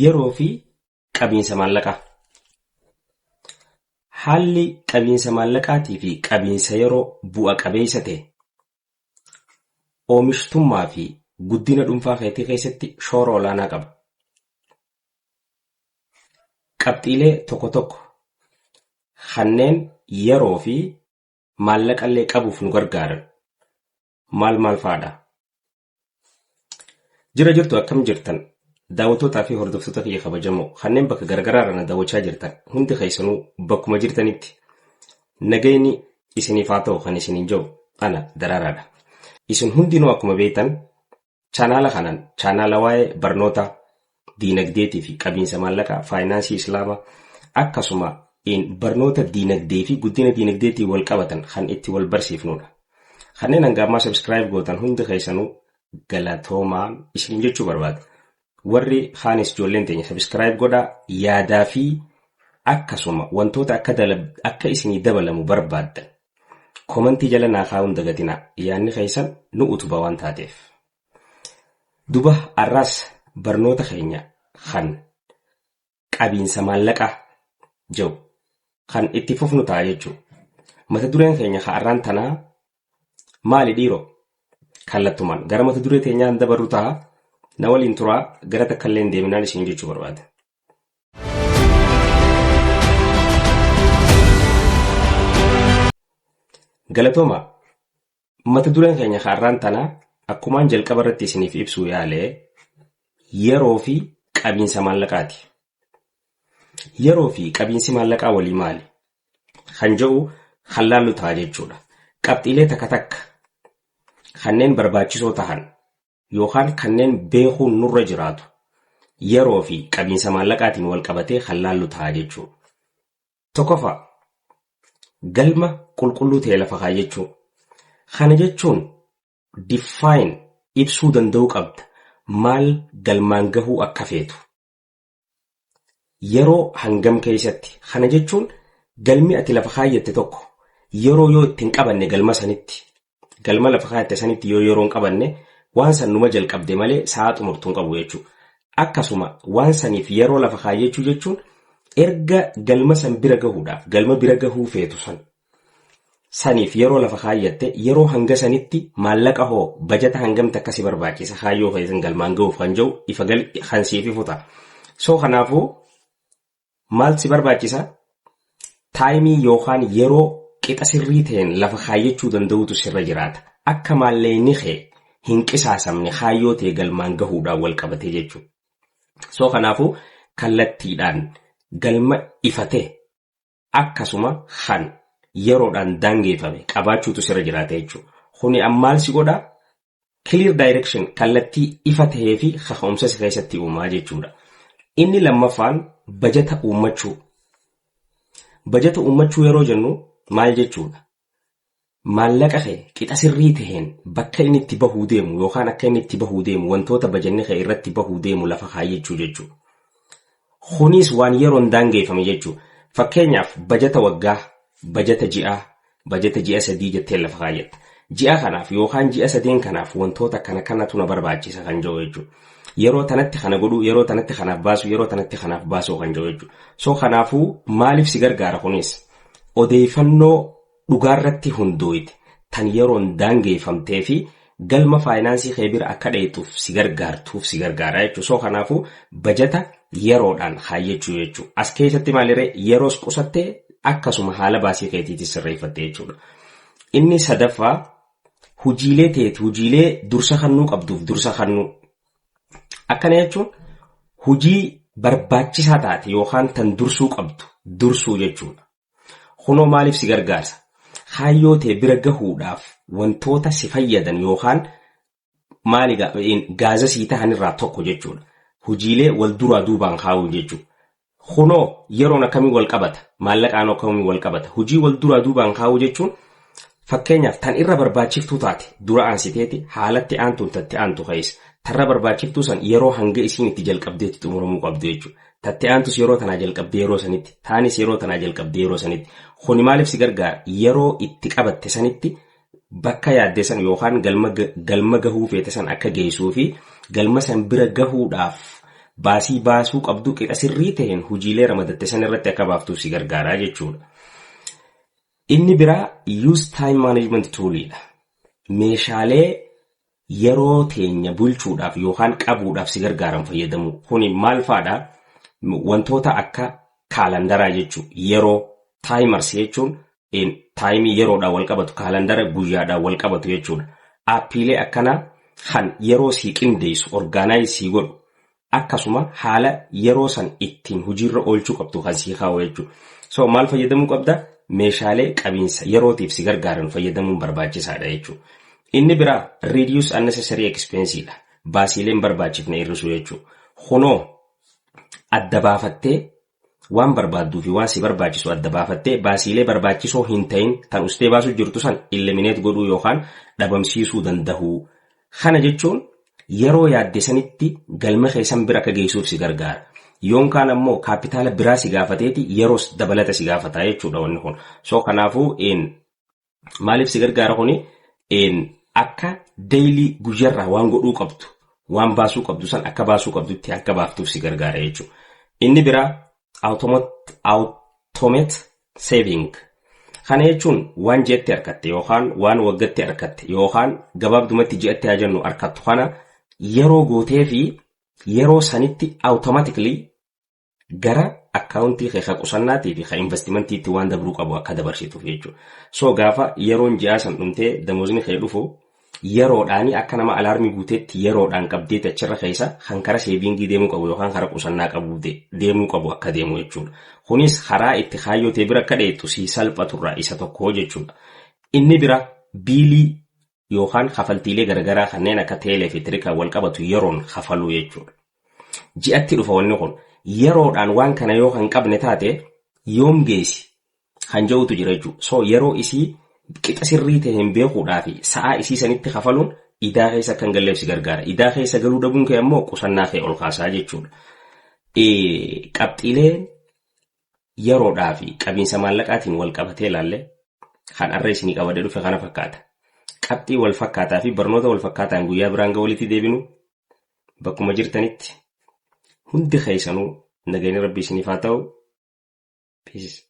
Yeroo fi qabiinsa maallaqaa. Haalli qabiinsa maallaqaatii fi qabiinsa yeroo bu'a qabeessa ta'e oomishtummaa fi guddina dhuunfaa keetii keessatti shoora olaanaa qaba. Qabxiilee tokko tokko kanneen yeroo fi maallaqallee qabuuf nu gargaaran maal maal fa'aadha? Jira jirtu, akkam jirtan, daawwattootaa fi hordoftoota kiyya kabajamoo kanneen bakka garagaraa irra na daawwachaa jirtan? Hundi keessanuu bakkuma jirtanitti nagayni isiniif haa ta'u kan isiniin jiru ana Daraaraadha. Isin hundinuu akkuma beektan chaanaala kanaan chaanaala waa'ee barnoota diinagdeetii fi qabiinsa maallaqaa, faayinaansii islaamaa, akkasuma barnoota diinagdee fi guddina diinagdeetiin wal qabatan kan itti wal barsiifnudha. Kanneen hanga ammaa subscribe gootan hundi keessanuu galatoomaa isin jechuu barbaada. Warri kaanis ijoolleen teenya subscribe godhaa, yaadaa fi akkasuma wantoota akka isinii dabalamu barbaaddan komantii jala naa kaa'uun dagatinaa, yaadni keessan nu utuba waan taateef. Duba har'aas barnoota keenya kan qabiinsa maallaqaa jedhu kan itti fufnu ta'a jechuudha. Mata dureen keenya har'aan tanaa maali dhiiroo? Kallattumaan gara mata duree teenyaan dabarru ta'a. Na waliin turaa, gara takka illee hin deeminaan isin jechuu barbaada. Galatooma. Mata dureen keenya har'aan tanaa akkumaan jalqaba irratti isiniif ibsuu yaale yeroo fi qabiinsa maallaqaati. Yeroo fi qabiinsi maallaqaa walii maali? Kan jedhu kan laallu ta'a jechuudha. Qabxiilee takka takka kanneen barbaachisoo tahan yookaan kanneen beekuun nurra jiraatu yeroo fi qabiinsa maallaqaatiin wal qabatee kan laallu ta'a jechuudha. Tokkoffaa, galma qulqulluu ta'e lafa kaayyachuu. Kana jechuun define, ibsuu danda'uu qabda, maal galmaan gahuu akka feetu. Yeroo hangam keessatti? Kana jechuun galmi ati lafa kaayyatte tokko yeroo yoo itti hin qabanne, galma sanitti, galma lafa kaayyatte sanitti yoo yeroo hin qabanne, waan san numa jalqabde malee sa'a xumurtu hin qabu jechuudha. Akkasuma waan saniif yeroo lafa kaayyachuu jechuun erga galma san bira gahuudhaaf, galma bira gahuu feetu san saniif yeroo lafa kaayyatte, yeroo hanga sanitti maallaqa hoo, bajata hangam takka si barbaachisa kaayyoo keessan galmaan gahuuf kan jiru ifa gal kan siif ifu ta'a. So kanaafuu maal si barbaachisa? Taayimii yookaan yeroo qixa sirrii ta'een lafa kaayyachuu danda'utu sirra jiraata. Akka maallaqni kee hin qisaasamne kaayyoo ta'e galmaan gahuudhaan wal qabatee jechuudha. So kanaafuu kallattiidhaan galma ifa ta'e akkasuma kan yeroodhaan daangeeffame qabaachuutu sirra jiraata jechuudha. Kuni maal si godhaa? Clear direction, kallattii ifa tahee fi kaka'umsa si keessatti uumaa jechuudha. Inni lammaffaan bajata uummachuu. Bajata uummachuu yeroo jennu maal jechuudha? Maallaqa kee qixa sirrii taheen bakka inni itti bahuu deemu yookaan akka inni itti bahuu deemu, wantoota bajanni kee irratti bahuu deemu lafa kaayyachuu jechuudha. Kunis waan yeroon daangeeffame jechuudha. Fakkeenyaaf bajata waggaa, bajata ji'aa, bajata ji'a 3 jettee lafa kaayyatta. Ji'a kanaaf yookaan ji'a sadeen kanaaf wantoota kana kanatu na barbaachisa kan jiru jechuudha. Yeroo tanatti kana godhuu, yeroo tanatti kanaaf baasuu, yeroo tanatti kanaaf baasuu kan jiru jechuudha. So kanaafuu maaliif si gargaara kunis? Odeeffannoo dhugaarratti hundooyte tan yeroon daangeeffamtee fi galma faayinaansii kee bira akka dheeyxuuf si gargaartuuf si gargaara jechuudha. So kanaafuu bajata yeroodhaan kaayyachuu jechuudha. As keessatti maaliree yeroos qusattee akkasuma haala baasii keetiitis sirreeffatte jechuudha. Inni sadaffaa hujiilee teeti, hujiilee dursa kannuu qabduuf dursa kannuu. Akkana jechuun hujii barbaachisaa taate yookaan tan dursuu qabdu dursuu jechuudha. Kunoo maaliif si gargaarsa? Kaayyoo ta'e bira gahuudhaaf wantoota si fayyadan yookaan maali gaaza sii tahan irraa tokko jechuudha. Hojiilee wal duraa duubaan kaa'uu jechuudha. Kunoo yeroon akkamiin wal qabata? Maallaqaan akkamiin wal qabata? Hojii wal duraa duubaan kaa'uu jechuun fakkeenyaaf tan irra barbaachiftuu taate dura aansiteeti haalatti aantuun tatti aantu keessa. Tarra barbaachiftuu san yeroo hanga isiin itti jalqabdeetti xumuramuu qabdu jechuudha. Tatti aantus yeroo tanaa jalqabdee yeroo sanitti, taanis yeroo tanaa jalqabdee yeroo sanitti. Kuni maaliif si gargaara? Yeroo itti qabatte sanitti bakka yaadde san yookaan galma gahuu feete san akka geessuu fi galma san bira gahuudhaaf Baasii baasuu qabdu qixa sirrii ta'een hojiilee ramadatte san irratti akka baaftuuf si gargaaraa jechuudha. Inni biraa use time management toolidha. Meeshaalee yeroo teenya bulchuudhaaf yookaan qabuudhaaf si gargaaran fayyadamu. Kuni maal fa'aadha? Wantoota akka kaalandaraa jechuudha. Yeroo timers jechuun timeii yeroodhaan wal qabatu, kaalandara guyyaadhaan wal qabatu jechuudha. Appiilee akkanaa kan yeroo sii qindeessu, organize sii godhu, akkasuma haala yeroo san ittiin hojiirra oolchuu qabdu kan sii kaa'u jechuudha. So maal fayyadamuu qabda? Meeshaalee qabiinsa yerootiif si gargaaran fayyadamuun barbaachisaadha jechuudha. Inni biraa reduce unnecessary expense dha. Baasiileen barbaachifne hir'isuu jechuudha. Kunoo adda baafattee waan barbaadduu fi waan si barbaachisu adda baafattee baasiilee barbaachisoo hin ta'in tan ustee baasuu jirtu san eliminate godhuu yookaan dhabamsiisuu danda'uu. Kana jechuun yeroo yaadde sanitti galma keessan bira akka geessuuf si gargaara. Yookaan ammoo kaapitaala biraa si gaafateeti yeroos dabalata si gaafata jechuudha wanni kun. So kanaafuu maaliif si gargaara kuni? Akka daily guyyarraa waan godhuu qabdu, waan baasuu qabdu san akka baasuu qabdutti akka baaftuuf si gargaara jechuudha. Inni biraa automate saving. Kana jechuun waan ji'atti harkatte yookaan waan waggatti harkatte yookaan gabaabdumatti ji'atti haa jennu harkattu kana yeroo gootee fi yeroo sanitti automatically gara akkaawuntii kee qusannaatii fi ka investmentiitti waan dabruu qabu akka dabarsituuf jechuudha. So gaafa yeroon ji'aa san dhumtee damoosni kee dhufu, yeroodhaani akka nama alarmii guuteetti yeroodhaan qabdeeti achirra keessa kan kara savingii deemuu qabu yookaan kara qusannaa qabu deemuu qabu akka deemu jechuudha. Kunis karaa itti kaayyoo ta'e bira akka dheettu si salphaturraa isa tokko jechuudha. Inni bira billii yookaan kafaltiilee garaagaraa kanneen akka teelee fi tirikaa wal qabatu yeroon kafaluu jechuudha. Ji'atti dhufa wanni kun yeroodhaan waan kana yoo kan qabne taate yoom geessi kan jedhutu jira jechuudha. So yeroo isii qixa sirrii ta'e hin beekuudhaa fi sa'aa isii sanitti kafaluun idaa keessa akka hin galleef si gargaara. Idaa keessa galuu dhabuun kee ammoo qusannaa kee ol kaasaa jechuudha. Qabxiilee yeroodhaa fi qabiinsa maallaqaatiin wal qabatee ilaalle kan arra isinii qabadee dhufe kana fakkaata. Qabxii wal fakkaataa fi barnoota wal fakkaataan guyyaa biraan ga walitti deebinu, bakkuma jirtanitti hundi keessanuu nageenyi Rabbii isiniif haa ta'u. Peace.